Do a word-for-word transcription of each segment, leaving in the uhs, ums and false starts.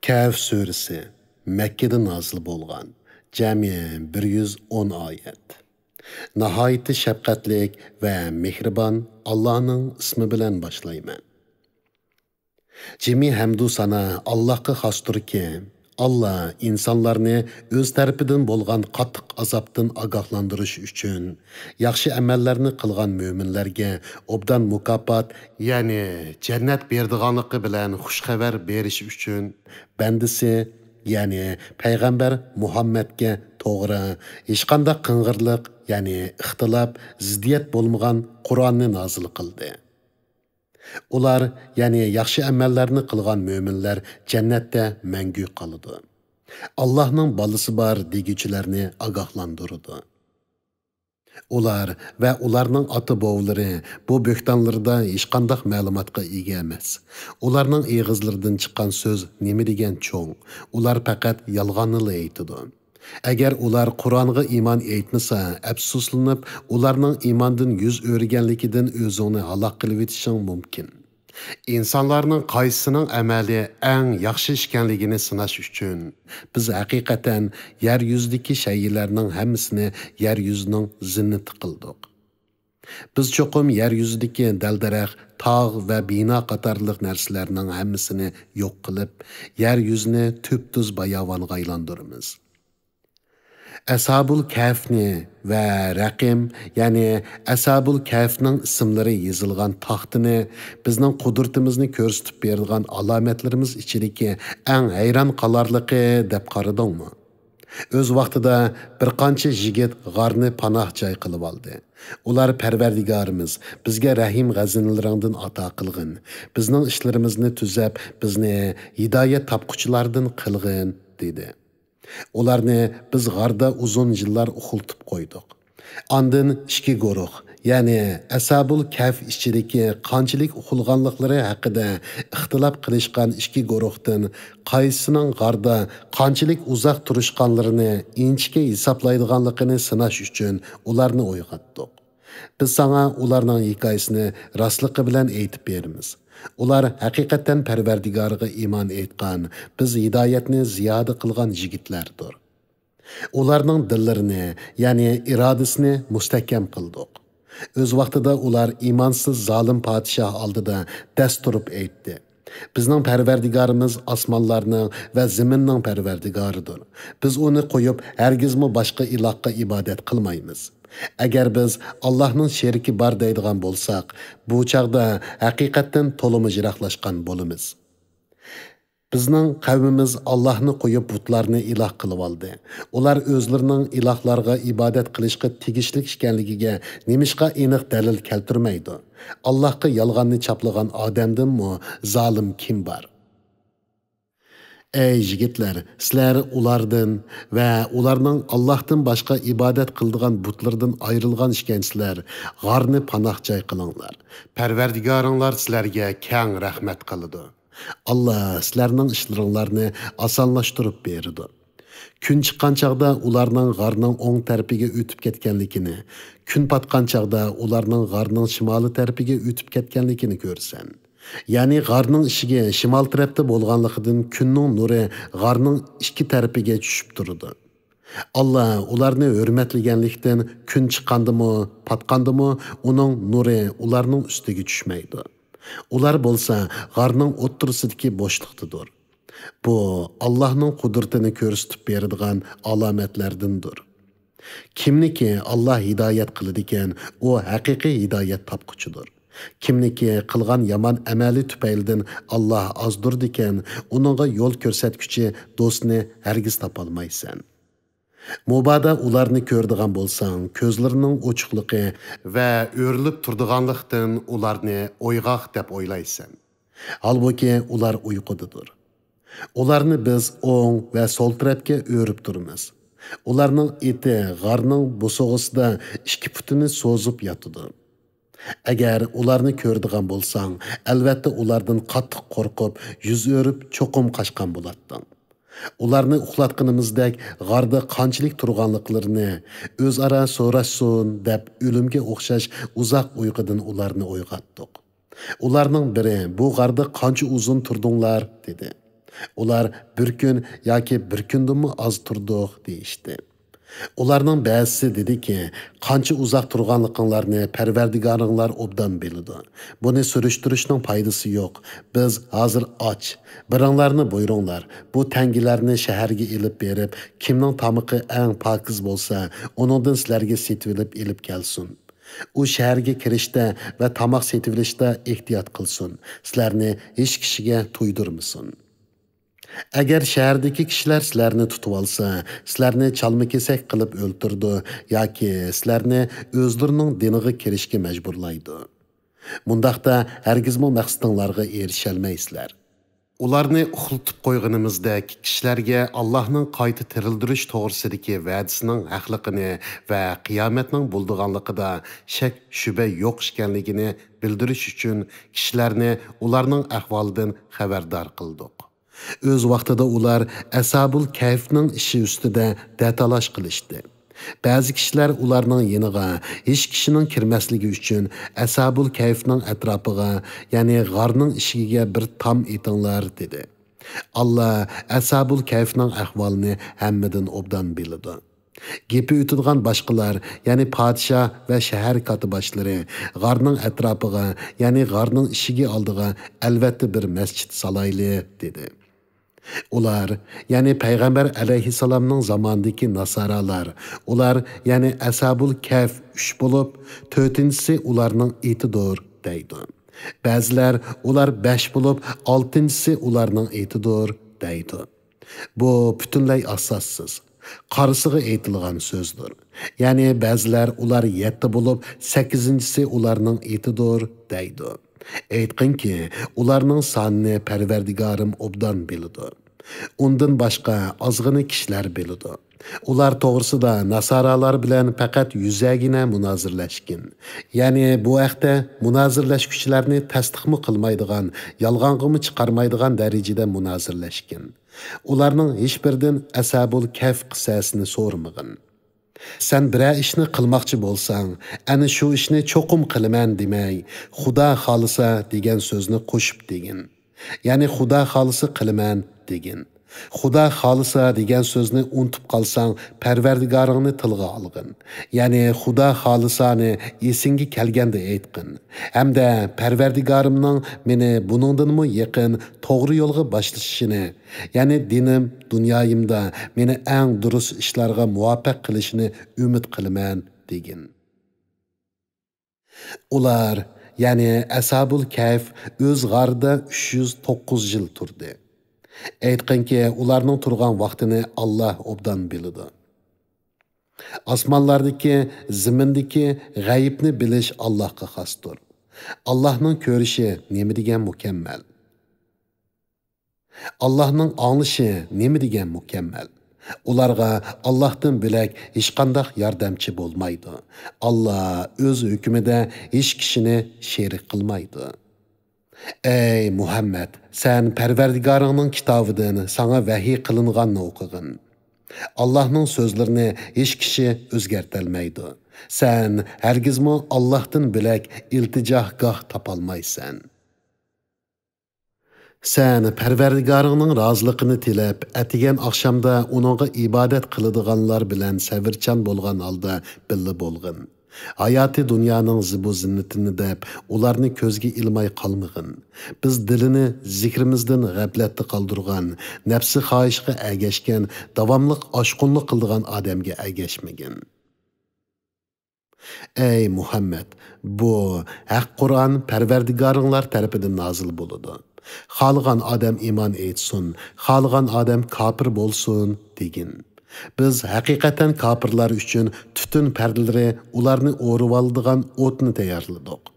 كەھف سۈرىسى، مەككىدە نازىل بولغان، جەمئىي بىر يۈز ئون ئايەت. ناھايىتى شەپقەتلىك ۋە مېھرىبان ئاللانىڭ ئىسمى بىلەن باشلايمەن. جىمى ھەمدۇ سانا ئاللاھقا خاستۇركى، ئاللا ئىنسانلارنى ئۆز تەرىپىدىن بولغان قاتتىق ئازابتىن ئاگاھلاندۇرۇش ئۈچۈن، ياخشى ئەمەللەرنى قىلغان مۆمىنلەرگە ئوبدان مۇكاپات، يەنى جەننەت بېرىدىغانلىقى بىلەن خۇش خەۋەر بېرىش ئۈچۈن، بەندىسى، يەنى پەيغەمبەر مۇھەممەدكە توغرا، ھېچقانداق قىڭغىرلىق، يەنى ئىختىلاپ، زىددىيەت بولمىغان قۇرئاننى نازىل قىلدى. ئۇلار، يەنى ياخشى ئەمەللەرنى قىلغان مۆمىنلەر جەننەتتە مەڭگۈ قالىدۇ. ئاللاھنىڭ بالىسى بار دېگۈچىلەرنى ئاگاھلاندۇرىدۇ. ئۇلار ۋە ئۇلارنىڭ ئاتا-بوۋىلىرى بۇ بۆھتانلىرىدا ھېچقانداق مەلۇماتقا ئىگە ئەمەس. ئۇلارنىڭ ئېغىزلىرىدىن چىققان سۆز نېمە دېگەن چوڭ، ئۇلار پەقەت يالغاننىلا ئېيتىدۇ. ئەگەر ئۇلار قۇرئانغا ئىمان ئېيتمىسا، ئەپسۇسلىنىپ، ئۇلارنىڭ ئىماندىن يۈز ئۆرۈگەنلىكىدىن ئۆزۈڭنى ھالاك قىلىۋېتىشىڭ مۇمكىن. ئىنسانلارنىڭ قايسىسىنىڭ ئەمەلى ئەڭ ياخشى ئىكەنلىكىنى سىناش ئۈچۈن، بىز ھەقىقەتەن يەر يۈزىدىكى شەيئىلەرنىڭ ھەممىسىنى يەر يۈزىنىڭ زىننىتى قىلدۇق. بىز چوقۇم يەر يۈزىدىكى دەل-دەرەخ، تاغ ۋە بىنا قاتارلىق نەرسىلەرنىڭ ھەممىسىنى يوق قىلىپ، يەر يۈزىنى تۈپتۈز باياۋانغا ئايلاندۇرىمىز. ئەسھابۇل كەھفنى ۋە رەقىم، يەنى ئەسھابۇل كەھفنىڭ ئىسىملىرى يېزىلغان تاختىنى بىزنىڭ قۇدرىتىمىزنى كۆرسىتىپ بېرىدىغان ئالامەتلىرىمىز ئىچىدىكى ئەڭ ھەيران قالارلىقى دەپ قارىدىڭمۇ؟ ئۆز ۋاقتىدا بىر قانچە يىگىت غارنى پاناھ جاي قىلىۋالدى. ئۇلار، پەرۋەردىگارىمىز، بىزگە رەھىم غەزىنىلىرىڭدىن ئاتا قىلغىن، بىزنىڭ ئىشلىرىمىزنى تۈزەپ، بىزنى ھىدايەت تاپقۇچىلاردىن قىلغىن، دېدى. ئۇلارنى بىز غاردا ئۇزۇن يىللار ئۇخلىتىپ قويدۇق. ئاندىن ئىككى گۇرۇھ، يەنى ئەسھابۇل كەھف ئىچىدىكى قانچىلىك ئۇخلىغانلىقلىرى ھەققىدە ئىختىلاپ قىلىشقان ئىككى گۇرۇھتىن قايسىسىنىڭ غاردا قانچىلىك ئۇزاق تۇرۇشقانلىرىنى ئىنچىكە ھېسابلايدىغانلىقىنى سىناش ئۈچۈن ئۇلارنى ئويغاتتۇق. بىز ساڭا ئۇلارنىڭ ھېكايىسىنى راستلىقى بىلەن ئېيتىپ بېرىمىز. ئۇلار ھەقىقەتەن پەرۋەردىگارىغا ئىمان ئېيتقان، بىز ھىدايەتنى زىيادە قىلغان يىگىتلەردۇر. ئۇلارنىڭ دىللىرىنى، يەنى ئىرادىسىنى مۇستەھكەم قىلدۇق. ئۆز ۋاقتىدا ئۇلار ئىمانسىز زالىم پادىشاھ ئالدىدا دەس تۇرۇپ ئېيتتى: بىزنىڭ پەرۋەردىگارىمىز ئاسمانلارنىڭ ۋە زېمىننىڭ پەرۋەردىگارىدۇر. بىز ئۇنى قويۇپ، ھەرگىزمۇ باشقا ئىلاھقا ئىبادەت قىلمايمىز. ئەگەر بىز ئاللاھنىڭ شېرىكى بار دەيدىغان بولساق، بۇ چاغدا ھەقىقەتتىن تولىمۇ يىراقلاشقان بولىمىز. بىزنىڭ قەۋمىمىز ئاللاھنى قويۇپ بۇتلارنى ئىلاھ قىلىۋالدى. ئۇلار ئۆزلىرىنىڭ ئىلاھلارغا ئىبادەت قىلىشقا تېگىشلىك ئىكەنلىكىگە نېمىشقا ئېنىق دەلىل كەلتۈرمەيدۇ؟ ئاللاھقا يالغاننى چاپلىغان ئادەمدىنمۇ زالىم كىم بار؟ ئەي يىگىتلەر، سىلەر ئۇلاردىن ۋە ئۇلارنىڭ ئاللاھتىن باشقا ئىبادەت قىلىدىغان بۇتلىرىدىن ئايرىلغان ئىكەنسىلەر، غارنى پاناھ جاي قىلىڭلار. پەرۋەردىگارىڭلار سىلەرگە كەڭ رەھمەت قىلىدۇ. ئاللا سىلەرنىڭ ئىشلىرىڭلارنى ئاسانلاشتۇرۇپ بېرىدۇ. كۈن چىققان چاغدا ئۇلارنىڭ غارنىڭ ئوڭ تەرىپىگە ئۆتۈپ كەتكەنلىكىنى، كۈن پاتقان چاغدا ئۇلارنىڭ غارنىڭ شىمالىي تەرىپىگە ئۆتۈپ كەتكەنلىكىنى كۆرىسەن. يەنى غارنىڭ ئىشىكى شىمال تەرەپتە بولغانلىقىدىن كۈننىڭ نۇرى غارنىڭ ئىككى تەرىپىگە چۈشۈپ تۇرىدۇ. ئاللا ئۇلارنى ھۆرمەتلىگەنلىكتىن، كۈن چىققاندىمۇ، پاتقاندىمۇ ئۇنىڭ نۇرى ئۇلارنىڭ ئۈستىگە چۈشمەيدۇ. ئۇلار بولسا غارنىڭ ئوتتۇرىسىدىكى بوشلۇقتىدۇر. بۇ ئاللاھنىڭ قۇدرىتىنى كۆرسىتىپ بېرىدىغان ئالامەتلەردىندۇر. كىمنىكى ئاللا ھىدايەت قىلىدىكەن، ئۇ ھەقىقىي ھىدايەت تاپقۇچىدۇر. كىمنىكى قىلغان يامان ئەمەلى تۈپەيلىدىن ئاللا ئازدۇرىدىكەن، ئۇنىڭغا يول كۆرسەتكۈچى دوستنى ھەرگىز تاپالمايسەن. مۇبادا ئۇلارنى كۆرىدىغان بولساڭ، كۆزلىرىنىڭ ئوچۇقلۇقى ۋە ئۆرۈلۈپ تۇرىدىغانلىقتىن ئۇلارنى ئويغاق دەپ ئويلايسەن. ھالبۇكى، ئۇلار ئۇيقۇدىدۇر. ئۇلارنى بىز ئوڭ ۋە سول تەرەپكە ئۆرۈپ تۇرىمىز. ئۇلارنىڭ ئېتى غارنىڭ بوسۇغىسىدا ئىككى پۇتىنى سوزۇپ ياتىدۇ. ئەگەر ئۇلارنى كۆرىدىغان بولساڭ، ئەلۋەتتە ئۇلاردىن قاتتىق قورقۇپ، يۈز ئۆرۈپ، چوقۇم قاچقان بولاتتىڭ. ئۇلارنى ئۇخلاتقىنىمىزدەك غاردا قانچىلىك تۇرغانلىقلىرىنى، ئۆزئارا سوراشسۇن دەپ، ئۆلۈمگە ئوخشاش ئۇزاق ئۇيقۇدىن ئۇلارنى ئويغاتتۇق. ئۇلارنىڭ بىرى، «بۇ غاردا قانچە ئۇزۇن تۇردۇڭلار؟» دېدى. ئۇلار بىر كۈن ياكى بىر كۈندىنمۇ ئاز تۇردۇق دېيىشتى. ئۇلارنىڭ بەزىسى دېدىكى، قانچە ئۇزاق تۇرغانلىقىڭلارنى پەرۋەردىگارىڭلار ئوبدان بىلىدۇ. بۇنى سۈرۈشتۈرۈشنىڭ پايدىسى يوق. بىز ھازىر ئاچ. بىرىڭلارنى بۇيرۇڭلار. بۇ تەڭگىلەرنى شەھەرگە ئېلىپ بېرىپ، كىمنىڭ تامىقى ئەڭ پاكىز بولسا، ئۇنىڭدىن سىلەرگە سېتىۋېلىپ ئېلىپ كەلسۇن. ئۇ شەھەرگە كىرىشتە ۋە تاماق سېتىۋېلىشتا ئېھتىيات قىلسۇن. سىلەرنى ھېچ كىشىگە تۇيدۇرمىسۇن. ئەگەر شەھەردىكى كىشىلەر سىلەرنى تۇتۇۋالسا، سىلەرنى چالما-كېسەك قىلىپ ئۆلتۈرىدۇ ياكى سىلەرنى ئۆزلىرىنىڭ دىنىغا كىرىشكە مەجبۇرلايدۇ. مۇنداقتا ھەرگىزمۇ مەقسىتىڭلارغا ئېرىشەلمەيسىلەر. ئۇلارنى ئۇخلىتىپ قويغىنىمىزدەك، كىشىلەرگە ئاللاھنىڭ قايتا تىرىلدۈرۈش توغرىسىدىكى ۋەدىسىنىڭ ھەقلىقىنى ۋە قىيامەتنىڭ بولىدىغانلىقىدا شەك-شۈبھە يوق ئىكەنلىكىنى بىلدۈرۈش ئۈچۈن كىشىلەرنى ئۇلارنىڭ ئەھۋالىدىن خەۋەردار قىلدۇق. ئۆز ۋاقتىدا ئۇلار ئەسھابۇل كەھفنىڭ ئىشى ئۈستىدە دەتالاش قىلىشتى. بەزى كىشىلەر ئۇلارنىڭ يېنىغا ھېچ كىشىنىڭ كىرمەسلىكى ئۈچۈن ئەسھابۇل كەھفنىڭ ئەتراپىغا، يەنى غارنىڭ ئىشىكىگە بىر تام ئېتىڭلار، دېدى. ئاللا ئەسھابۇل كەھفنىڭ ئەھۋالىنى ھەممىدىن ئوبدان بىلىدۇ. گېپى ئۆتىدىغان باشقىلار، يەنى پادىشاھ ۋە شەھەر كاتتىباشلىرى، غارنىڭ ئەتراپىغا، يەنى غارنىڭ ئىشىكى ئالدىغا ئەلۋەتتە بىر مەسچىت سالايلى، دېدى. ئۇلار، يەنى پەيغەمبەر ئەلەيھىسسالامنىڭ زامانىدىكى ناسارالار، ئۇلار، يەنى ئەسھابۇل كەھف ئۈچ بولۇپ، تۆتىنچىسى ئۇلارنىڭ ئېتىدۇر، دەيدۇ. بەزىلەر، ئۇلار بەش بولۇپ، ئالتىنچىسى ئۇلارنىڭ ئېتىدۇر، دەيدۇ. بۇ پۈتۈنلەي ئاساسسىز، قارىسىغا ئېيتىلغان سۆزدۇر. يەنى بەزىلەر، ئۇلار يەتتە بولۇپ، سەككىزىنچىسى ئۇلارنىڭ ئېتىدۇر، دەيدۇ. ئېيتقىنكى، ئۇلارنىڭ سانىنى پەرۋەردىگارىم ئوبدان بىلىدۇ. ئۇندىن باشقا ئازغىنە كىشىلەر بىلىدۇ. ئۇلار توغرىسىدا ناسارالار بىلەن پەقەت يۈزەگىنە مۇنازىرىلەشكىن. يەنى بۇ ھەقتە مۇنازىرىلەشكۈچىلەرنى تەستىقمۇ قىلمايدىغان، يالغانغىمۇ چىقارمايدىغان دەرىجىدە مۇنازىرىلەشكىن. ئۇلارنىڭ ھېچبىرىدىن ئەسھابۇل كەھف قىسسەسىنى سورىمىغىن. سەن بىرەر ئىشنى قىلماقچى بولساڭ، ئەنە شۇ ئىشنى چوقۇم قىلىمەن دېمەي، خۇدا خالىسا دېگەن سۆزنى قوشۇپ دېگىن. يەنى خۇدا خالىسا قىلىمەن دېگىن. خۇدا خالىسا دېگەن سۆزنى ئۇنتۇپ قالساڭ، پەرۋەردىگارىڭنى تىلغا ئالغىن. يەنى خۇدا خالىسانى ئېسىڭگە كەلگەندە ئېيتقىن. ھەمدە پەرۋەردىگارىمنىڭ مېنى بۇنىڭدىنمۇ يېقىن، توغرا يولغا باشلىشىنى، يەنى دىنىم، دۇنيايىمدا مېنى ئەڭ دۇرۇس ئىشلارغا مۇۋەپپەق قىلىشىنى ئۈمىد قىلىمەن، دېگىن. ئۇلار، يەنى ئەسھابۇل كەھف ئۆز غارىدا ئۈچ يۈز توققۇز يىل تۇردى. ئېيتقىنكى، ئۇلارنىڭ تۇرغان ۋاقتىنى ئاللا ئوبدان بىلىدۇ. ئاسمانلاردىكى، زېمىندىكى غەيىبنى بىلىش ئاللاھقا خاستۇر. ئاللاھنىڭ كۆرۈشى نېمە دېگەن مۇكەممەل! ئاللاھنىڭ ئاڭلىشى نېمە دېگەن مۇكەممەل! ئۇلارغا ئاللاھتىن بۆلەك ھېچقانداق ياردەمچى بولمايدۇ. ئاللا ئۆز ھۆكمىدە ھېچ كىشىنى شېرىك قىلمايدۇ. ئەي مۇھەممەد، سەن پەرۋەردىگارىڭنىڭ كىتابىدىن ساڭا ۋەھىي قىلىنغاننى ئوقۇغىن. ئاللاھنىڭ سۆزلىرىنى ھېچ كىشى ئۆزگەرتەلمەيدۇ. سەن ھەرگىزمۇ ئاللاھتىن بۆلەك ئىلتىجاگاھ تاپالمايسەن. سەن پەرۋەردىگارىڭنىڭ رازىلىقىنى تىلەپ، ئەتىگەن ئاخشامدا ئۇنىڭغا ئىبادەت قىلىدىغانلار بىلەن سەۋرچان بولغان ھالدا بىللە بولغىن. ھاياتىي دۇنيانىڭ زىبۇ زىننىتىنى دەپ، ئۇلارنى كۆزگە ئىلماي قالمىغىن. بىز دىلىنى زىكرىمىزدىن غەپلەتتە قالدۇرغان، نەپسى خاھىشقا ئەگەشكەن، داۋاملىق ئاشقۇنلۇق قىلىدىغان ئادەمگە ئەگەشمىگىن. ئەي مۇھەممەد، بۇ ھەق قۇرئان پەرۋەردىگارىڭلار تەرىپىدىن نازىل بولىدۇ. خالىغان ئادەم ئىمان ئېيتسۇن، خالىغان ئادەم كاپىر بولسۇن، دېگىن. بىز ھەقىقەتەن كاپىرلار ئۈچۈن تۈتۈن پەردىلىرى، ئۇلارنى ئورىۋالىدىغان ئوتنى تەييارلىدۇق.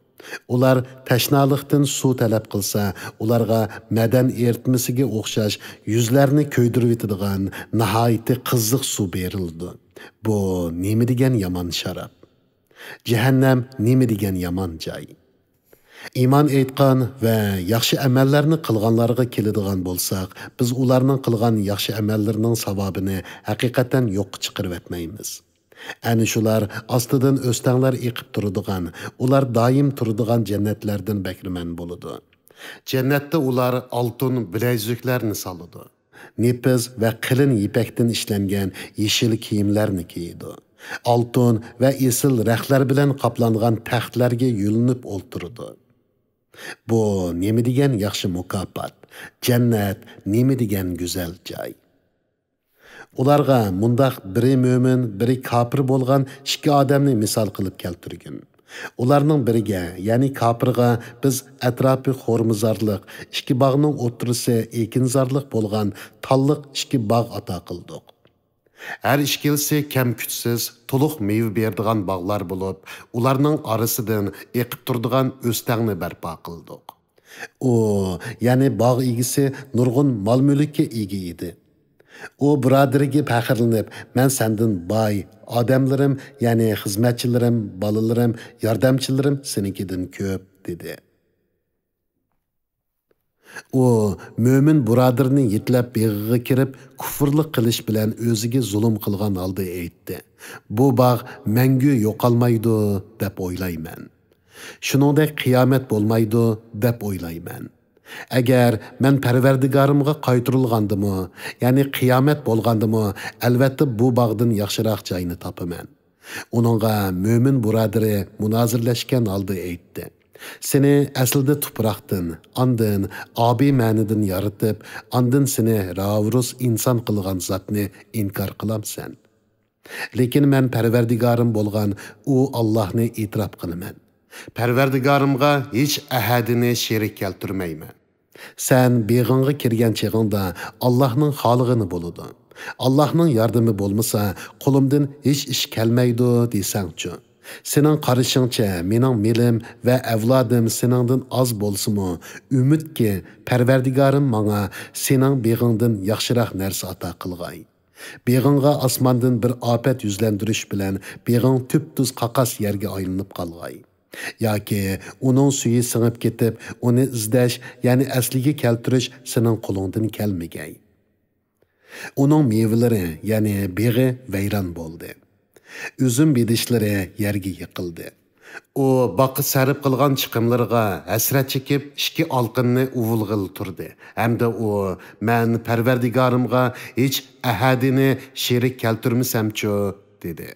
ئۇلار تەشنالىقتىن سۇ تەلەپ قىلسا، ئۇلارغا مەدەن ئېرىتمىسىگە ئوخشاش يۈزلەرنى كۆيدۈرۈۋېتىدىغان ناھايىتى قىزىق سۇ بېرىلىدۇ. بۇ نېمە دېگەن يامان شاراب! جەھەننەم نېمە دېگەن يامان جاي! ئىمان ئېيتقان ۋە ياخشى ئەمەللەرنى قىلغانلارغا كېلىدىغان بولساق، بىز ئۇلارنىڭ قىلغان ياخشى ئەمەللىرىنىڭ ساۋابىنى ھەقىقەتەن يوققا چىقىرىۋەتمەيمىز. ئەنە شۇلار ئاستىدىن ئۆستەڭلەر ئېقىپ تۇرىدىغان، ئۇلار دائىم تۇرىدىغان جەننەتلەردىن بەھرىمەن بولىدۇ. جەننەتتە ئۇلار ئالتۇن بىلەيزۈكلەرنى سالىدۇ. نېپىز ۋە قېلىن يىپەكتىن ئىشلەنگەن يېشىل كىيىملەرنى كىيىدۇ. ئالتۇن ۋە ئېسىل رەختلەر بىلەن قاپلانغان تەختلەرگە يۆلىنىپ ئولتۇرىدۇ. بۇ نېمە دېگەن ياخشى مۇكاپات! جەننەت نېمە دېگەن گۈزەل جاي! ئۇلارغا مۇنداق بىرى مۆمىن، بىرى كاپىر بولغان ئىككى ئادەمنى مىسال قىلىپ كەلتۈرگىن. ئۇلارنىڭ بىرىگە، يەنى كاپىرغا، بىز ئەتراپى خورمىزارلىق، ئىككى باغنىڭ ئوتتۇرىسى ئېكىنزارلىق بولغان تاللىق ئىككى باغ ئاتا قىلدۇق. ھەر ئىككىلىسى كەم-كۈتسىز، تولۇق مېۋە بېرىدىغان باغلار بولۇپ، ئۇلارنىڭ ئارىسىدىن ئېقىپ تۇرىدىغان ئۆستەڭنى بەرپا قىلدۇق. ئۇ، يەنى باغ ئىگىسى نۇرغۇن مال-مۈلۈككە ئىگە ئىدى. ئۇ بۇرادىرىگە پەخىرلىنىپ، مەن سەندىن باي، ئادەملىرىم، يەنى خىزمەتچىلىرىم، بالىلىرىم، ياردەمچىلىرىم سېنىڭكىدىن كۆپ، دېدى. ئۇ مۆمىن بۇرادىرىنى يېتىلەپ بېغىغا كىرىپ، كۇفرلۇق قىلىش بىلەن ئۆزىگە زۇلۇم قىلغان ھالدا ئېيتتى، بۇ باغ مەڭگۈ يوقالمايدۇ دەپ ئويلايمەن. شۇنىڭدەك قىيامەت بولمايدۇ دەپ ئويلايمەن. ئەگەر مەن پەرۋەردىگارىمغا قايتۇرۇلغاندىمۇ، يەنى قىيامەت بولغاندىمۇ، ئەلۋەتتە بۇ باغدىن ياخشىراق جاينى تاپىمەن. ئۇنىڭغا مۆمىن بۇرادىرى مۇنازىرىلەشكەن ھالدا ئېيتتى، سېنى ئەسلىدە تۇپراقتىن، ئاندىن ئابىي مەنىدىن يارىتىپ، ئاندىن سېنى راۋۇرۇس ئىنسان قىلغان زاتنى ئىنكار قىلامسەن؟ لېكىن مەن پەرۋەردىگارىم بولغان ئۇ ئاللاھنى ئېتىراپ قىلىمەن. پەرۋەردىگارىمغا ھېچ ئەھەدىنى شېرىك كەلتۈرمەيمەن. سەن بېغىڭغا كىرگەن چېغىڭدا ئاللاھنىڭ خالىغىنى بولىدۇ. ئاللاھنىڭ ياردىمى بولمىسا، قولۇمدىن ھېچ ئىش كەلمەيدۇ دېسەڭچۇ؟ سېنىڭ قارىشىڭچە، مېنىڭ مېلىم ۋە ئەۋلادىم سېنىڭدىن ئاز بولسىمۇ، ئۈمىدكى، پەرۋەردىگارىم ماڭا سېنىڭ بېغىڭدىن ياخشىراق نەرسە ئاتا قىلغاي. بېغىڭغا ئاسماندىن بىر ئاپەت يۈزلەندۈرۈش بىلەن بېغىڭ تۈپتۈز قاقاس يەرگە ئايلىنىپ قالغاي. ياكى ئۇنىڭ سۈيى سىڭىپ كېتىپ، ئۇنى ئىزدەش، يەنى ئەسلىگە كەلتۈرۈش سېنىڭ قولۇڭدىن كەلمىگەي. ئۇنىڭ مېۋىلىرى، يەنى بېغى ۋەيران بولدى. ئۈزۈم بېدىشلىرى يەرگە يىقىلدى. ئۇ باغقا سەرپ قىلغان چىقىملىرىغا ھەسرەت چېكىپ، ئىككى ئالىقىنىنى ئۇۋۇلىغىلى تۇردى ھەمدە ئۇ، مەن پەرۋەردىگارىمغا ھېچ ئەھەدىنى شېرىك كەلتۈرمىسەمچۇ؟ دېدى.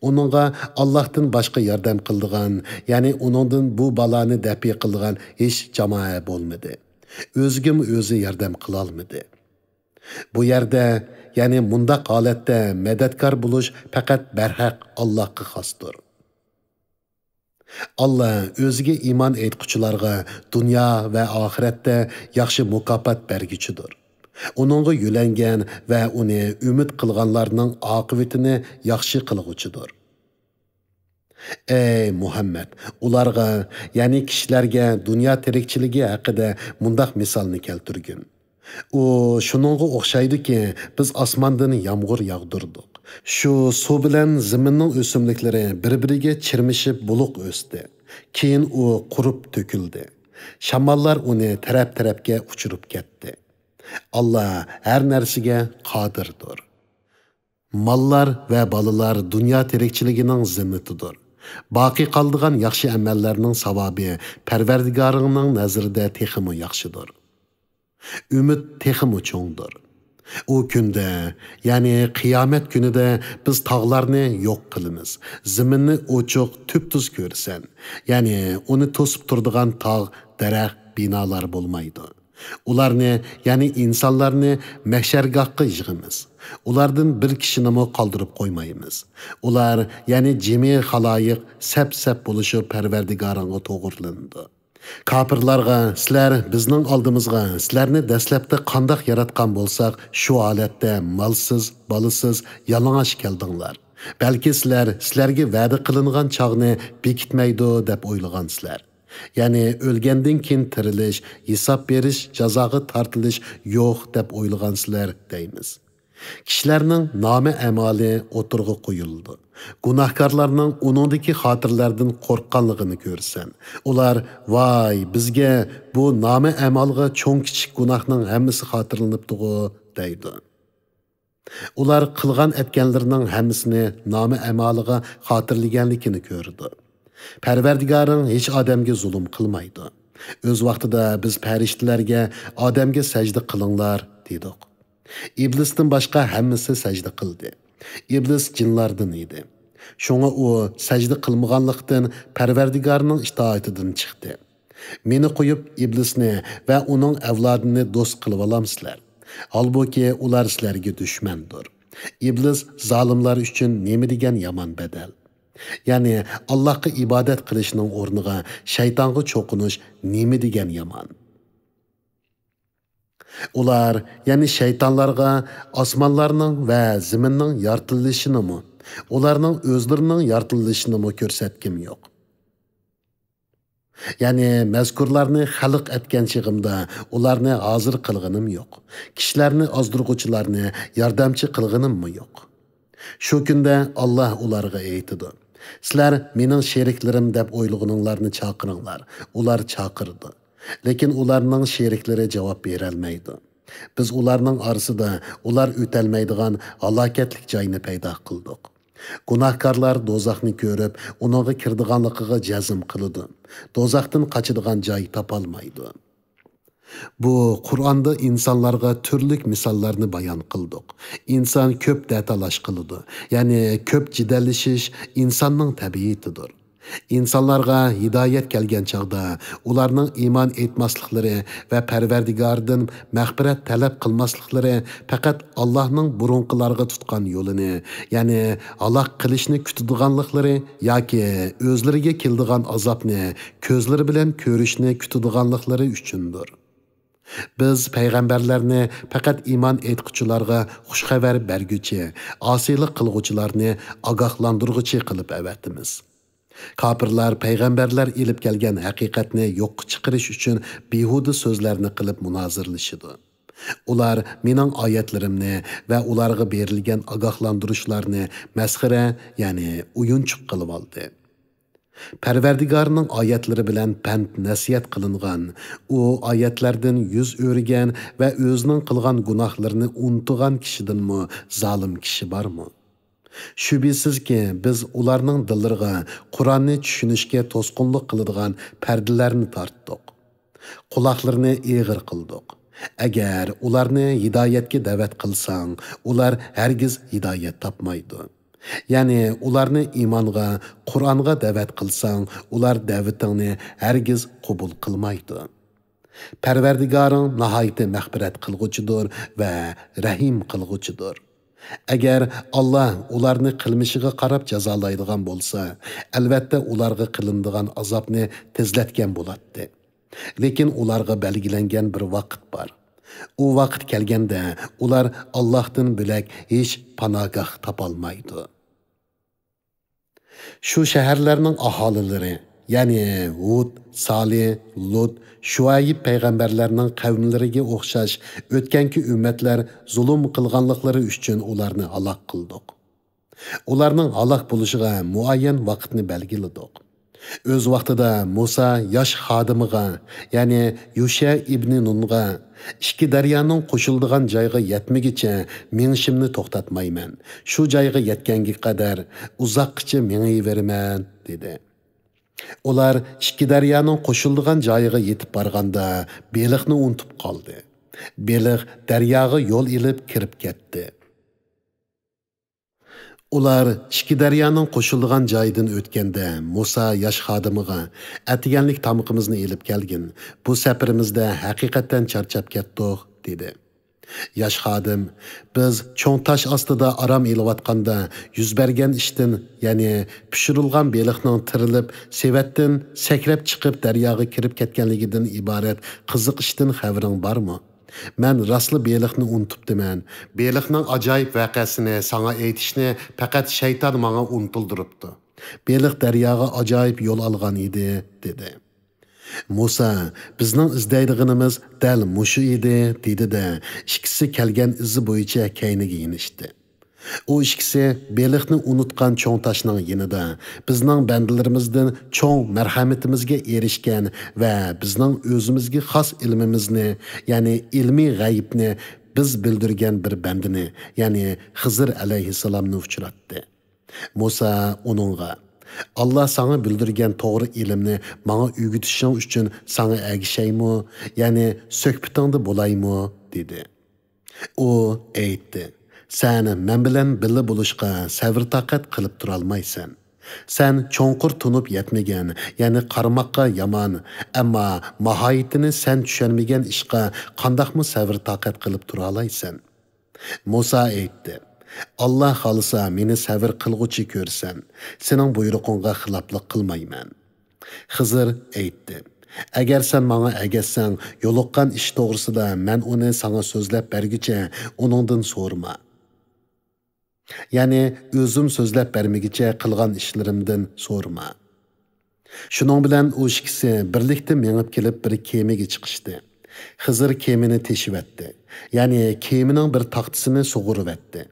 ئۇنىڭغا ئاللاھتىن باشقا ياردەم قىلىدىغان، يەنى ئۇنىڭدىن بۇ بالانى دەپئى قىلىدىغان ھېچ جامائە بولمىدى. ئۆزىگىمۇ ئۆزى ياردەم قىلالمىدى. بۇ يەردە، يەنى مۇنداق ھالەتتە مەدەتكار بولۇش پەقەت بەرھەق ئاللاھقا خاستۇر. ئاللا ئۆزىگە ئىمان ئېيتقۇچىلارغا دۇنيا ۋە ئاخىرەتتە ياخشى مۇكاپات بەرگۈچىدۇر. ئۇنىڭغا يۆلەنگەن ۋە ئۇنى ئۈمىد قىلغانلارنىڭ ئاقىۋىتىنى ياخشى قىلغۇچىدۇر. ئەي مۇھەممەد، ئۇلارغا، يەنى كىشىلەرگە دۇنيا تىرىكچىلىكى ھەققىدە مۇنداق مىسالنى كەلتۈرگىن. ئۇ شۇنىڭغا ئوخشايدۇكى، بىز ئاسماندىن يامغۇر ياغدۇردۇق. شۇ سۇ بىلەن زېمىننىڭ ئۆسۈملۈكلىرى بىر-بىرىگە چىرمىشىپ بۇلۇق ئۆستى. كېيىن ئۇ قۇرۇپ تۆكۈلدى. شاماللار ئۇنى تەرەپ-تەرەپكە ئۇچۇرۇپ كەتتى. ئاللا ھەر نەرسىگە قادىردۇر. ماللار ۋە بالىلار دۇنيا تىرىكچىلىكىنىڭ زىننىتىدۇر. باقىي قالىدىغان ياخشى ئەمەللەرنىڭ ساۋابى پەرۋەردىگارىڭنىڭ نەزىرىدە تېخىمۇ ياخشىدۇر. ئۈمىد تېخىمۇ چوڭدۇر. ئۇ كۈندە، يەنى قىيامەت كۈنىدە بىز تاغلارنى يوق قىلىمىز، زېمىننى ئوچۇق، تۈپتۈز كۆرىسەن. يەنى ئۇنى توسۇپ تۇرىدىغان تاغ، دەرەخ، بىنالار بولمايدۇ. ئۇلارنى، يەنى ئىنسانلارنى مەھشەرگاھقا يىغىمىز. ئۇلاردىن بىر كىشىنىمۇ قالدۇرۇپ قويمايمىز. ئۇلار، يەنى جىمى خالايىق سەپ-سەپ بولۇشۇپ پەرۋەردىگارىڭغا توغرىلىنىدۇ. كاپىرلارغا، سىلەر بىزنىڭ ئالدىمىزغا سىلەرنى دەسلەپتە قانداق ياراتقان بولساق، شۇ ھالەتتە مالسىز، بالىسىز، يالىڭاچ كەلدىڭلار. بەلكى سىلەر سىلەرگە ۋەدە قىلىنغان چاغنى بېكىتمەيدۇ دەپ ئويلىغانسىلەر. يەنى ئۆلگەندىن كېيىن تىرىلىش، ھېساب بېرىش، جازاغا تارتىلىش يوق دەپ ئويلىغانسىلەر دەيمىز. كىشىلەرنىڭ نامە-ئەمالى ئوتتۇرىغا قويۇلىدۇ. گۇناھكارلارنىڭ ئۇنىڭدىكى خاتىرىلەردىن قورققانلىقىنى كۆرىسەن. ئۇلار، ۋاي، بىزگە بۇ نامە-ئەمالغا چوڭ-كىچىك گۇناھنىڭ ھەممىسى خاتىرىلىنىپتىغۇ، دەيدۇ. ئۇلار قىلغان-ئەتكەنلىرىنىڭ ھەممىسىنى نامە-ئەمالىغا خاتىرىلىگەنلىكىنى كۆرىدۇ. پەرۋەردىگارىڭ ھېچ ئادەمگە زۇلۇم قىلمايدۇ. ئۆز ۋاقتىدا بىز پەرىشتىلەرگە، ئادەمگە سەجدە قىلىڭلار دېدۇق. ئىبلىستىن باشقا ھەممىسى سەجدە قىلدى. ئىبلىس جىنلاردىن ئىدى. شۇڭا ئۇ سەجدە قىلمىغانلىقتىن پەرۋەردىگارنىڭ ئىتائىتىدىن چىقتى. مېنى قويۇپ ئىبلىسنى ۋە ئۇنىڭ ئەۋلادىنى دوست قىلىۋالامسىلەر؟ ھالبۇكى، ئۇلار سىلەرگە دۈشمەندۇر. ئىبلىس زالىملار ئۈچۈن نېمە دېگەن يامان بەدەل! يەنى، ئاللاھقا ئىبادەت قىلىشنىڭ ئورنىغا شەيتانغا چوقۇنۇش نېمە دېگەن يامان! ئۇلار، يەنى شەيتانلارغا ئاسمانلارنىڭ ۋە زېمىننىڭ يارىتىلىشىنىمۇ، ئۇلارنىڭ ئۆزلىرىنىڭ يارىتىلىشىنىمۇ كۆرسەتكۈم يوق. يەنى مەزكۇرلارنى خەلق ئەتكەن چېغىمدا ئۇلارنى ھازىر قىلغىنىم يوق. كىشىلەرنى ئازدۇرغۇچىلارنى ياردەمچى قىلغىنىممۇ يوق. شۇ كۈندە ئاللاھ ئۇلارغا ئېيتىدۇ: سىلەر مېنىڭ شېرىكلىرىم دەپ ئويلىغىنىڭلارنى چاقىرىڭلار. ئۇلار چاقىرىدۇ. لېكىن ئۇلارنىڭ شېرىكلىرى جاۋاب بېرەلمەيدۇ. بىز ئۇلارنىڭ ئارىسىدا ئۇلار ئۆتەلمەيدىغان ھالاكەتلىك جاينى پەيدا قىلدۇق. گۇناھكارلار دوزاخنى كۆرۈپ، ئۇنىڭغا كىرىدىغانلىقىغا جەزم قىلىدۇ. دوزاختىن قاچىدىغان جاي تاپالمايدۇ. بۇ قۇرئاندا ئىنسانلارغا تۈرلۈك مىساللارنى بايان قىلدۇق. ئىنسان كۆپ دەتالاش قىلىدۇ، يەنى كۆپ جېدەللىشىش ئىنساننىڭ تەبىئىتىدۇر. ئىنسانلارغا ھىدايەت كەلگەن چاغدا، ئۇلارنىڭ ئىمان ئېيتماسلىقلىرى ۋە پەرۋەردىگارىدىن مەغپىرەت تەلەپ قىلماسلىقلىرى پەقەت ئاللاھنىڭ بۇرۇنقىلارغا تۇتقان يولىنى، يەنى ھالاك قىلىشنى كۈتىدىغانلىقلىرى ياكى ئۆزلىرىگە كېلىدىغان ئازابنى كۆزلىرى بىلەن كۆرۈشنى كۈتىدىغانلىقلىرى ئۈچۈندۇر. بىز پەيغەمبەرلەرنى پەقەت ئىمان ئېيتقۇچىلارغا خۇش خەۋەر بەرگۈچى، ئاسىيلىق قىلغۇچىلارنى ئاگاھلاندۇرغۇچى قىلىپ ئەۋەتىمىز. كاپىرلار پەيغەمبەرلەر ئېلىپ كەلگەن ھەقىقەتنى يوققا چىقىرىش ئۈچۈن بىھۇدە سۆزلەرنى قىلىپ مۇنازىرىلىشىدۇ. ئۇلار مېنىڭ ئايەتلىرىمنى ۋە ئۇلارغا بېرىلگەن ئاگاھلاندۇرۇشلارنى مەسخىرە، يەنى ئويۇنچۇق قىلىۋالدى. پەرۋەردىگارنىڭ ئايەتلىرى بىلەن پەند-نەسىھەت قىلىنغان، ئۇ ئايەتلەردىن يۈز ئۆرۈگەن ۋە ئۆزىنىڭ قىلغان گۇناھلىرىنى ئۇنتۇغان كىشىدىنمۇ زالىم كىشى بارمۇ؟ شۈبھىسىزكى، بىز ئۇلارنىڭ دىللىرىغا قۇرئاننى چۈشىنىشكە توسقۇنلۇق قىلىدىغان پەردىلەرنى تارتتۇق. قۇلاقلىرىنى ئېغىر قىلدۇق. ئەگەر ئۇلارنى ھىدايەتكە دەۋەت قىلساڭ، ئۇلار ھەرگىز ھىدايەت تاپمايدۇ. يەنى ئۇلارنى ئىمانغا، قۇرئانغا دەۋەت قىلساڭ، ئۇلار دەۋىتىڭنى ھەرگىز قوبۇل قىلمايدۇ. پەرۋەردىگارىڭ ناھايىتى مەغپىرەت قىلغۇچىدۇر ۋە رەھىم قىلغۇچىدۇر. ئەگەر ئاللا ئۇلارنى قىلمىشىغا قاراپ جازالايدىغان بولسا، ئەلۋەتتە ئۇلارغا قىلىنىدىغان ئازابنى تېزلەتكەن بولاتتى. لېكىن ئۇلارغا بەلگىلەنگەن بىر ۋاقىت بار. ئۇ ۋاقىت كەلگەندە ئۇلار ئاللاھتىن بۆلەك ھېچ پاناھگاھ تاپالمايدۇ. شۇ شەھەرلەرنىڭ ئاھالىلىرى، يەنى ھۇد، سالىھ، لۇت، شۇئەيب پەيغەمبەرلەرنىڭ قەۋملىرىگە ئوخشاش ئۆتكەنكى ئۈممەتلەر زۇلۇم قىلغانلىقلىرى ئۈچۈن ئۇلارنى ھالاك قىلدۇق. ئۇلارنىڭ ھالاك بولۇشىغا مۇئەييەن ۋاقىتنى بەلگىلىدۇق. ئۆز ۋاقتىدا مۇسا ياش خادىمىغا، يەنى يۇشە ئىبنى نۇنغا، ئىككى دەريانىڭ قوشۇلىدىغان جايغا يەتمىگۈچە مېڭىشىمنى توختاتمايمەن. شۇ جايغا يەتكەنگە قەدەر ئۇزاققىچە مېڭىۋېرىمەن، دېدى. ئۇلار ئىككى دەريانىڭ قوشۇلىدىغان جايىغا يېتىپ بارغاندا، بېلىقنى ئۇنتۇپ قالدى. بېلىق دەرياغا يول ئېلىپ كىرىپ كەتتى. ئۇلار ئىككى دەريانىڭ قوشۇلىدىغان جايىدىن ئۆتكەندە، مۇسا ياش خادىمىغا، «ئەتىگەنلىك تامىقىمىزنى ئېلىپ كەلگىن، بۇ سەپىرىمىزدە ھەقىقەتەن چارچاپ كەتتۇق» دېدى. ياش خادىم، «بىز چوڭ تاش ئاستىدا ئارام ئېلىۋاتقاندا يۈز بەرگەن ئىشتىن، يەنى پىشۇرۇلغان بېلىقنىڭ تىرىلىپ، سېۋەتتىن سەكرەپ چىقىپ دەرياغا كىرىپ كەتكەنلىكىدىن ئىبارەت قىزىق ئىشتىن خەۋىرىڭ بارمۇ؟ مەن راستلا بېلىقنى ئۇنتۇپتىمەن. بېلىقنىڭ ئاجايىپ ۋەقەسىنى ساڭا ئېيتىشنى پەقەت شەيتان ماڭا ئۇنتۇلدۇرۇپتۇ. بېلىق دەرياغا ئاجايىپ يول ئالغان ئىدى» دېدى. مۇسا، «بىزنىڭ ئىزدەيدىغىنىمىز دەل مۇشۇ ئىدى» دېدى-دە، ئىككىسى كەلگەن ئىزى بويىچە كەينىگە يېنىشتى. ئۇ ئىككىسى بېلىقنى ئۇنتقان چوڭ تاشنىڭ يېنىدا، بىزنىڭ بەندىلىرىمىزدىن چوڭ مەرھەمىتىمىزگە ئېرىشكەن ۋە بىزنىڭ ئۆزىمىزگە خاس ئىلمىمىزنى، يەنى ئىلمىي غەيىبنى بىز بىلدۈرگەن بىر بەندىنى، يەنى خىزىر ئەلەيھىسسالامنى ئۇچراتتى. مۇسا ئۇنىڭغا، «ئاللا ساڭا بىلدۈرگەن توغرا ئىلىمنى ماڭا ئۆگىتىشىڭ ئۈچۈن ساڭا ئەگىشەيمۇ، يەنى سۆھبىتىڭدە بولايمۇ؟» دېدى. ئۇ ئېيتتى، «سەن مەن بىلەن بىللە بولۇشقا سەۋر-تاقەت قىلىپ تۇرالمايسەن. سەن چوڭقۇر تونۇپ يەتمىگەن، يەنى قارىماققا يامان، ئەمما ماھىيىتىنى سەن چۈشەنمىگەن ئىشقا قانداقمۇ سەۋر-تاقەت قىلىپ تۇرالايسەن؟» مۇسا ئېيتتى، «ئاللا خالىسا مېنى سەۋر قىلغۇچى كۆرسەن، سېنىڭ بۇيرۇقۇڭغا خىلاپلىق قىلمايمەن.» خىزىر ئېيتتى، «ئەگەر سەن ماڭا ئەگەشسەڭ، يولۇققان ئىش توغرىسىدا مەن ئۇنى ساڭا سۆزلەپ بەرگۈچە ئۇنىڭدىن سورىما. يەنى ئۆزۈم سۆزلەپ بەرمىگۈچە قىلغان ئىشلىرىمدىن سورىما.» شۇنىڭ بىلەن ئۇ ئىككىسى بىرلىكتە مېڭىپ كېلىپ بىر كېمىگە چىقىشتى. خىزىر كېمىنى تېشىۋەتتى. يەنى كېمىنىڭ بىر تاختىسىنى سۇغۇرۇۋەتتى.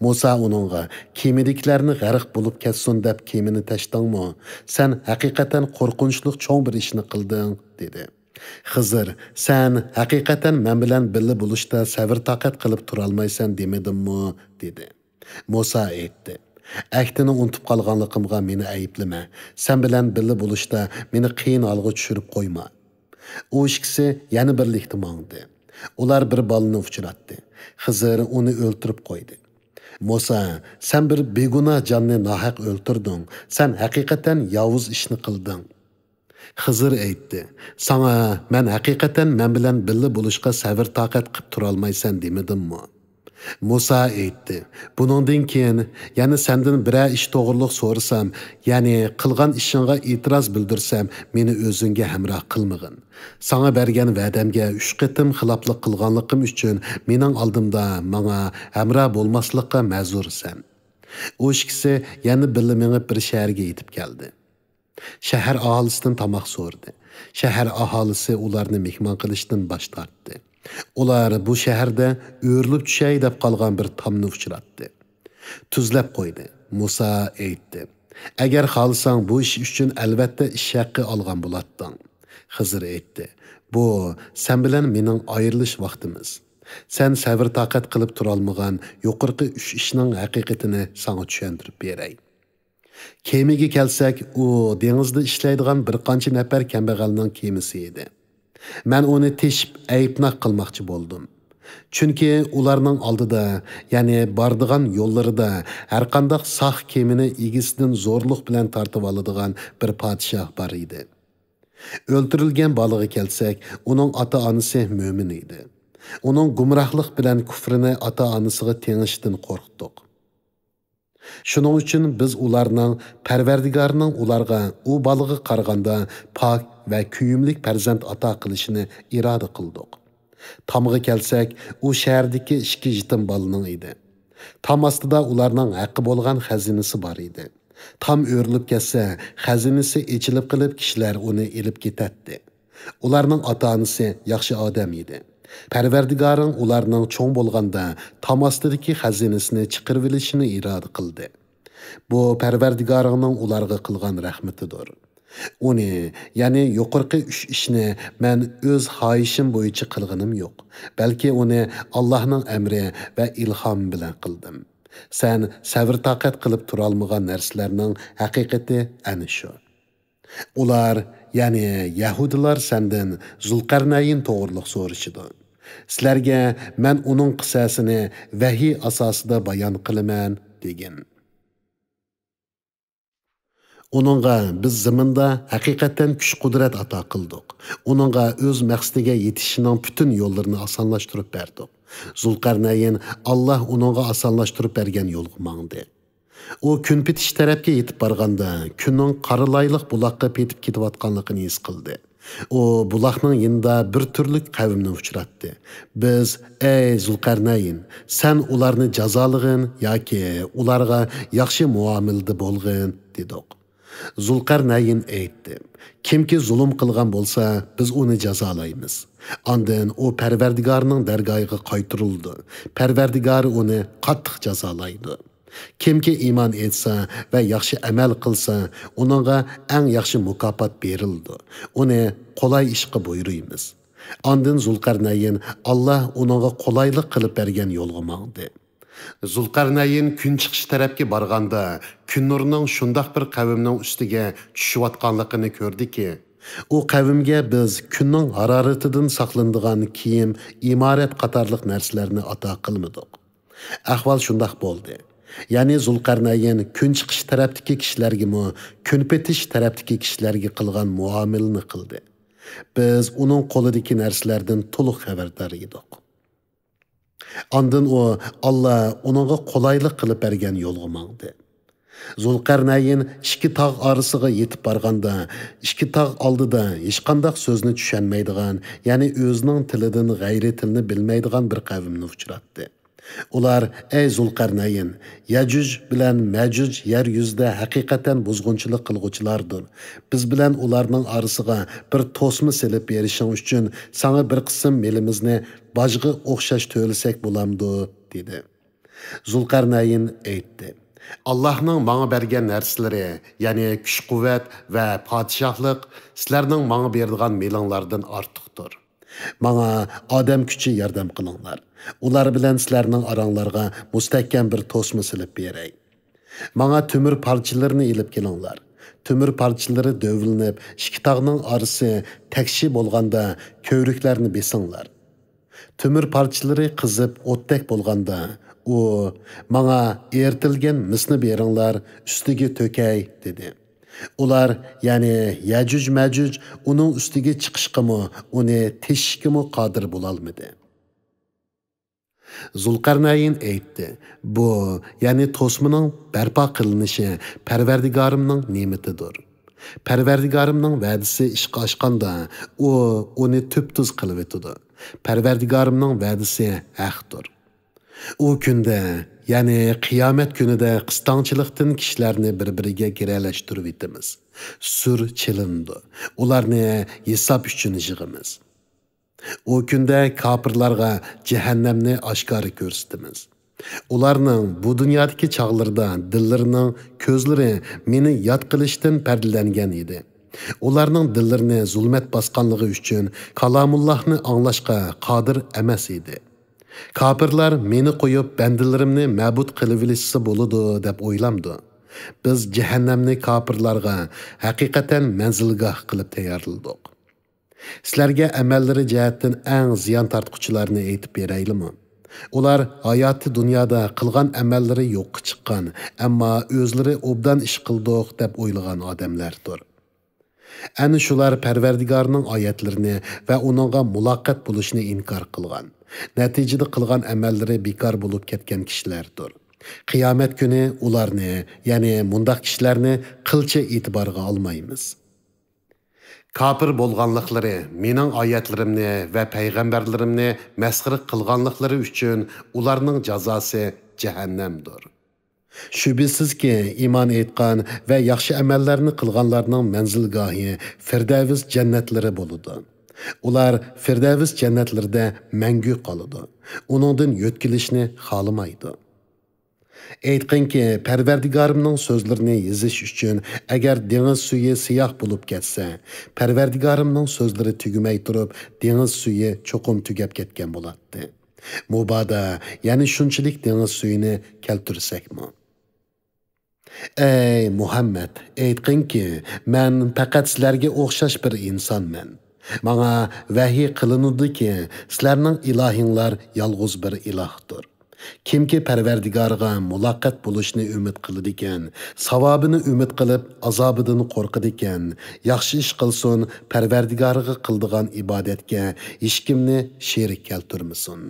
مۇسا ئۇنىڭغا، «كېمىدىكىلەرنى غەرق بولۇپ كەتسۇن دەپ كېمىنى تەشتىڭمۇ؟ سەن ھەقىقەتەن قورقۇنچلۇق چوڭ بىر ئىشنى قىلدىڭ» دېدى. خىزىر، «سەن ھەقىقەتەن مەن بىلەن بىللە بولۇشتا سەۋر-تاقەت قىلىپ تۇرالمايسەن دېمىدىممۇ؟» دېدى. مۇسا ئېيتتى، «ئەھدىنى ئۇنتۇپ قالغانلىقىمغا مېنى ئەيىبلىمە. سەن بىلەن بىللە بولۇشتا مېنى قىيىن ھالغا چۈشۈرۈپ قويما.» ئۇ ئىككىسى يەنە بىرلىكتە ماڭدى. ئۇلار بىر بالىنى ئۇچراتتى. خىزىر ئۇنى ئۆلتۈرۈپ قويدى. مۇسا، «سەن بىر بىگۇناھ جاننى ناھەق ئۆلتۈردۈڭ. سەن ھەقىقەتەن ياۋۇز ئىشنى قىلدىڭ.» خىزىر ئېيتتى، «ساڭا مەن ھەقىقەتەن مەن بىلەن بىللە بولۇشقا سەۋر-تاقەت قىپ تۇرالمايسەن دېمىدىممۇ؟» مۇسا ئېيتتى، «بۇنىڭدىن كېيىن يەنە سەندىن بىرەر ئىش توغرۇلۇق سورىسام، يەنى قىلغان ئىشىڭغا ئېتىراز بىلدۈرسەم، مېنى ئۆزۈڭگە ھەمراھ قىلمىغىن. ساڭا بەرگەن ۋەدەمگە ئۈچ قېتىم خىلاپلىق قىلغانلىقىم ئۈچۈن مېنىڭ ئالدىمدا ماڭا ھەمراھ بولماسلىققا مەزۇرسەن.» ئۇ ئىككىسى يەنە بىللە مېڭىپ بىر شەھەرگە يېتىپ كەلدى. شەھەر ئاھالىسىدىن تاماق سورىدى. شەھەر ئاھالىسى ئۇلارنى مېھمان قىلىشتىن باش تارتتى. ئۇلار بۇ شەھەردە ئۆرۈلۈپ چۈشەي دەپ قالغان بىر تامنى ئۇچراتتى. تۈزلەپ قويدى. مۇسا ئېيتتى، «ئەگەر خالىساڭ، بۇ ئىش ئۈچۈن ئەلۋەتتە ئىش ھەققى ئالغان بولاتتىڭ.» خىزىر ئېيتتى، «بۇ سەن بىلەن مېنىڭ ئايرىلىش ۋاقتىمىز. سەن سەۋر-تاقەت قىلىپ تۇرالمىغان يۇقىرىقى ئۈچ ئىشنىڭ ھەقىقىتىنى ساڭا چۈشەندۈرۈپ بېرەي.» كېمىگە كەلسەك، ئۇ دېڭىزدا ئىشلەيدىغان بىر قانچە نەپەر كەمبەغەلنىڭ كېمىسى ئىدى. مەن ئۇنى تېشىپ ئەيىبناك قىلماقچى بولدۇم. چۈنكى ئۇلارنىڭ ئالدىدا، يەنى بارىدىغان يوللىرىدا ھەرقانداق ساق كېمىنى ئىگىسىدىن زورلۇق بىلەن تارتىۋالىدىغان بىر پادىشاھ بار ئىدى. ئۆلتۈرۈلگەن بالىغا كەلسەك، ئۇنىڭ ئاتا-ئانىسى مۆمىن ئىدى. ئۇنىڭ گۇمراھلىق بىلەن كۇفرىنى ئاتا-ئانىسىغا تېڭىشىدىن قورقتۇق. شۇنىڭ ئۈچۈن بىز ئۇلارنىڭ پەرۋەردىگارىنىڭ ئۇلارغا ئۇ بالىغا قارىغاندا پاك ۋە كۆيۈملۈك پەرزەنت ئاتا قىلىشىنى ئىرادە قىلدۇق. تامغا كەلسەك، ئۇ شەھەردىكى ئىككى يېتىم بالىنىڭ ئىدى. تام ئاستىدا ئۇلارنىڭ ھەققى بولغان خەزىنىسى بار ئىدى. تام ئۆرۈلۈپ كەتسە، خەزىنىسى ئېچىلىپ قېلىپ، كىشىلەر ئۇنى ئېلىپ كېتەتتى. ئۇلارنىڭ ئاتا-ئانىسى ياخشى ئادەم ئىدى. پەرۋەردىگارىڭ ئۇلارنىڭ چوڭ بولغاندا تام ئاستىدىكى خەزىنىسىنى چىقىرىۋېلىشىنى ئىرادە قىلدى. بۇ پەرۋەردىگارىڭنىڭ ئۇلارغا قىلغان رەھمىتىدۇر. ئۇنى، يەنى يۇقىرىقى ئۈچ ئىشنى مەن ئۆز خاھىشىم بويىچە قىلغىنىم يوق، بەلكى ئۇنى ئاللاھنىڭ ئەمرى ۋە ئىلھامى بىلەن قىلدىم. سەن سەۋر-تاقەت قىلىپ تۇرالمىغان نەرسىلەرنىڭ ھەقىقىتى ئەنە شۇ. ئۇلار، يەنى يەھۇدىيلار سەندىن زۇلقەرنەين توغرۇلۇق سورىشىدۇ. سىلەرگە مەن ئۇنىڭ قىسسەسىنى ۋەھىي ئاساسىدا بايان قىلىمەن، دېگىن. ئۇنىڭغا بىز زېمىندا ھەقىقەتەن كۈچ-قۇدرەت ئاتا قىلدۇق. ئۇنىڭغا ئۆز مەقسىتىگە يېتىشىنىڭ پۈتۈن يوللىرىنى ئاسانلاشتۇرۇپ بەردۇق. زۇلقەرنەين، ئاللاھ ئۇنىڭغا ئاسانلاشتۇرۇپ بەرگەن يولغا ماڭدى. ئۇ كۈن پېتىش تەرەپكە يېتىپ بارغاندا، كۈننىڭ قارىلايلىق بۇلاققا پېتىپ كېتىۋاتقانلىقىنى ھېس قىلدى. ئۇ بۇلاقنىڭ يېنىدا بىر تۈرلۈك قەۋمنى ئۇچراتتى. بىز، ئەي زۇلقەرنەين، سەن ئۇلارنى جازالىغىن ياكى ئۇلارغا ياخشى مۇئامىلىدە بولغىن، دېدۇق. زۇلقەرنەين ئېيتتى، كىمكى زۇلۇم قىلغان بولسا، بىز ئۇنى جازالايمىز. ئاندىن ئۇ پەرۋەردىگارىنىڭ دەرگاھىغا قايتۇرۇلىدۇ. پەرۋەردىگارى ئۇنى قاتتىق جازالايدۇ. كىمكى ئىمان ئېيتسا ۋە ياخشى ئەمەل قىلسا، ئۇنىڭغا ئەڭ ياخشى مۇكاپات بېرىلىدۇ. ئۇنى قولاي ئىشقا بۇيرۇيمىز. ئاندىن زۇلقەرنەين، ئاللاھ ئۇنىڭغا قولايلىق قىلىپ بەرگەن يولغا ماڭدى. زۇلقەرنەيىن كۈن چىقىش تەرەپكە بارغاندا، كۈن نۇرىنىڭ شۇنداق بىر قەۋمنىڭ ئۈستىگە چۈشۈۋاتقانلىقىنى كۆردىكى، ئۇ قەۋمگە بىز كۈننىڭ ھارارىتىدىن ساقلىنىدىغان كىيىم، ئىمارەت قاتارلىق نەرسىلەرنى ئاتا قىلمىدۇق. ئەھۋال شۇنداق بولدى. يەنى زۇلقەرنەيىن كۈن چىقىش تەرەپتىكى كىشىلەرگىمۇ كۈن پېتىش تەرەپتىكى كىشىلەرگە قىلغان مۇئامىلىنى قىلدى. بىز ئۇنىڭ قولىدىكى نەرسىلەردىن تولۇق خەۋەردار ئىدۇق. ئاندىن ئۇ ئاللا ئۇنىڭغا قولايلىق قىلىپ بەرگەن يولغا ماڭدى. زۇلقەرنەيىن ئىككى تاغ ئارىسىغا يېتىپ بارغاندا، ئىككى تاغ ئالدىدا ھېچقانداق سۆزنى چۈشەنمەيدىغان، يەنى ئۆزىنىڭ تىلىدىن غەيرىي تىلنى بىلمەيدىغان بىر قەۋمنى ئۇچراتتى. ئۇلار، ئەي زۇلقەرنەيىن، يەجۈج بىلەن مەجۈج يەر يۈزىدە ھەقىقەتەن بۇزغۇنچىلىق قىلغۇچىلاردۇر. بىز بىلەن ئۇلارنىڭ ئارىسىغا بىر توسما سېلىپ بېرىشىڭ ئۈچۈن ساڭا بىر قىسىم مېلىمىزنى باجغا ئوخشاش تۆلىسەك بولامدۇ؟ دېدى. زۇلقەرنەيىن ئېيتتى، ئاللاھنىڭ ماڭا بەرگەن نەرسىلىرى، يەنى كۈچ-قۇۋۋەت ۋە پادىشاھلىق سىلەرنىڭ ماڭا بېرىدىغان مېلىڭلاردىن ئارتۇقتۇر. ماڭا ئادەم كۈچى ياردەم قىلىڭلار. ئۇلار بىلەن سىلەرنىڭ ئاراڭلارغا مۇستەھكەم بىر توسما سېلىپ بېرەي. ماڭا تۆمۈر پارچىلىرىنى ئېلىپ كېلىڭلار. تۆمۈر پارچىلىرى دۆۋىلىنىپ، ئىككى تاغنىڭ ئارىسى تەكشى بولغاندا، كۆۋرۈكلەرنى بېسىڭلار. تۆمۈر پارچىلىرى قىزىپ ئوتتەك بولغاندا، ئۇ، ماڭا ئېرىتىلگەن مىسنى بېرىڭلار، ئۈستىگە تۆكەي، دېدى. ئۇلار، يەنى يەجۈج مەجۈج ئۇنىڭ ئۈستىگە چىقىشقىمۇ، ئۇنى تېشىشكىمۇ قادىر بولالمىدى. زۇلقەرنەيىن ئېيتتى، بۇ، يەنى توسمىنىڭ بەرپا قىلىنىشى پەرۋەردىگارىمنىڭ نېمىتىدۇر. پەرۋەردىگارىمنىڭ ۋەدىسى ئىشقا ئاشقاندا، ئۇ ئۇنى تۈپتۈز قىلىۋېتىدۇ. پەرۋەردىگارىمنىڭ ۋەدىسى ھەقتۇر. ئۇ كۈندە، يەنى قىيامەت كۈنىدە قىستاڭچىلىقتىن كىشىلەرنى بىر-بىرىگە گىرەلەشتۈرۈۋېتىمىز. سۈر چېلىنىدۇ. ئۇلارنى ھېساب ئۈچۈن يىغىمىز. ئۇ كۈندە كاپىرلارغا جەھەننەمنى ئاشكارا كۆرسىتىمىز. ئۇلارنىڭ بۇ دۇنيادىكى چاغلىرىدا دىللىرىنىڭ كۆزلىرى مېنى ياد قىلىشتىن پەردىلەنگەن ئىدى. ئۇلارنىڭ دىللىرىنى زۇلمەت باسقانلىقى ئۈچۈن كالامۇللاھنى ئاڭلاشقا قادىر ئەمەس ئىدى. كاپىرلار مېنى قويۇپ بەندىلىرىمنى مەبۇد قىلىۋېلىشسا بولىدۇ دەپ ئويلامدۇ؟ بىز جەھەننەمنى كاپىرلارغا ھەقىقەتەن مەنزىلگاھ قىلىپ تەييارلىدۇق. سىلەرگە ئەمەللىرى جەھەتتىن ئەڭ زىيان تارتقۇچىلارنى ئېيتىپ بېرەيلىمۇ؟ ئۇلار ھاياتى دۇنيادا قىلغان ئەمەللىرى يوققا چىققان، ئەمما ئۆزلىرى ئوبدان ئىش قىلدۇق دەپ ئويلىغان ئادەملەردۇر. ئەنە شۇلار پەرۋەردىگارنىڭ ئايەتلىرىنى ۋە ئۇنىڭغا مۇلاقات بولۇشنى ئىنكار قىلغان، نەتىجىدە قىلغان ئەمەللىرى بىكار بولۇپ كەتكەن كىشىلەردۇر. قىيامەت كۈنى ئۇلارنى، يەنى مۇنداق كىشىلەرنى قىلچە ئېتىبارغا ئالمايمىز. كاپىر بولغانلىقلىرى، مېنىڭ ئايەتلىرىمنى ۋە پەيغەمبەرلىرىمنى مەسخىرە قىلغانلىقلىرى ئۈچۈن ئۇلارنىڭ جازاسى جەھەننەمدۇر. شۈبھىسىزكى، ئىمان ئېيتقان ۋە ياخشى ئەمەللەرنى قىلغانلارنىڭ مەنزىلگاھى فىردەۋس جەننەتلىرى بولىدۇ. ئۇلار فىردەۋس جەننەتلىرىدە مەڭگۈ قالىدۇ. ئۇنىڭدىن يۆتكىلىشنى خالىمايدۇ. ئېيتقىنكى، پەرۋەردىگارىمنىڭ سۆزلىرىنى يېزىش ئۈچۈن ئەگەر دېڭىز سۈيى سىياھ بولۇپ كەتسە، پەرۋەردىگارىمنىڭ سۆزلىرى تۈگىمەي تۇرۇپ، دېڭىز سۈيى چوقۇم تۈگەپ كەتكەن بولاتتى. مۇبادا، يەنە شۇنچىلىك دېڭىز سۈيىنى كەلتۈرسەكمۇ؟ ئەي مۇھەممەد، ئېيتقىنكى، مەن پەقەت سىلەرگە ئوخشاش بىر ئىنسانمەن. ماڭا ۋەھىي قىلىنىدۇكى، سىلەرنىڭ ئىلاھىڭلار يالغۇز بىر ئىلاھتۇر. كىمكى پەرۋەردىگارىغا مۇلاقات بولۇشنى ئۈمىد قىلىدىكەن، ساۋابىنى ئۈمىد قىلىپ، ئازابىدىن قورقىدىكەن، ياخشى ئىش قىلسۇن، پەرۋەردىگارىغا قىلىدىغان ئىبادەتكە ھېچكىمنى شېرىك كەلتۈرمىسۇن.